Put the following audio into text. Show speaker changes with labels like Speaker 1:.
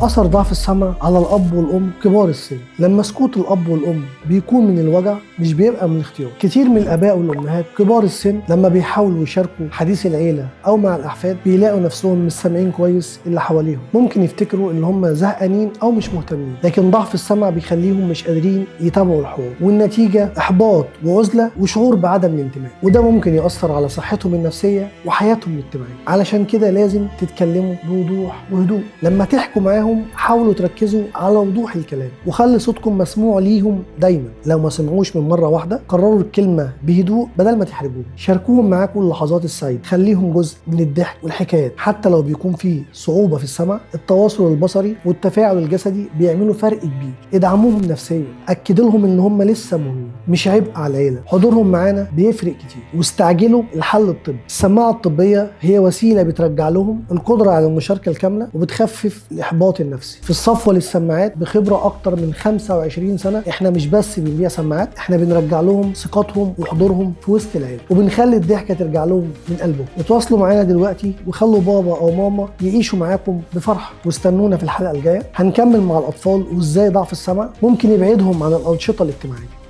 Speaker 1: أثر ضعف السمع على الأب والأم كبار السن. لما سكوت الأب والأم بيكون من الوجع مش بيبقى من الاختيار. كتير من الآباء والأمهات كبار السن لما بيحاولوا يشاركوا حديث العيلة أو مع الأحفاد بيلاقوا نفسهم مش سامعين كويس اللي حواليهم. ممكن يفتكروا إن هم زهقانين أو مش مهتمين، لكن ضعف السمع بيخليهم مش قادرين يتابعوا الحوار، والنتيجة إحباط وعزلة وشعور بعدم الانتماء، وده ممكن يأثر على صحتهم النفسية وحياتهم الاجتماعية. علشان كده لازم تتكلموا بوضوح وهدوء. لما تحكوا معاهم حاولوا تركزوا على وضوح الكلام، وخلي صوتكم مسموع ليهم دايما. لو ما سمعوش من مرة واحدة كرروا الكلمة بهدوء بدل ما تحرجوهم. شاركوهم معاكم اللحظات السعيدة، خليهم جزء من الضحك والحكايات. حتى لو بيكون في صعوبة في السمع، التواصل البصري والتفاعل الجسدي بيعملوا فرق كبير. ادعموهم نفسيا، اكدوا لهم ان هم لسه مهمين، مش عبء على العيلة. حضورهم معانا بيفرق كتير. واستعجلوا الحل الطبي. السماعة الطبية هي وسيلة بترجع لهم القدرة على المشاركة الكاملة وبتخفف الإحباط النفسي. في الصفوة للسماعات بخبرة أكتر من 25 سنة، احنا مش بس بنبيع سماعات، احنا بنرجع لهم ثقتهم وحضورهم في وسط العيلة، وبنخلي الضحكة ترجع لهم من قلبهم. اتواصلوا معانا دلوقتي وخلوا بابا أو ماما يعيشوا معاكم بفرحة، واستنونا في الحلقة الجاية. هنكمل مع الأطفال وإزاي ضعف السمع ممكن يبعدهم عن الأنشطة الاجتماعية.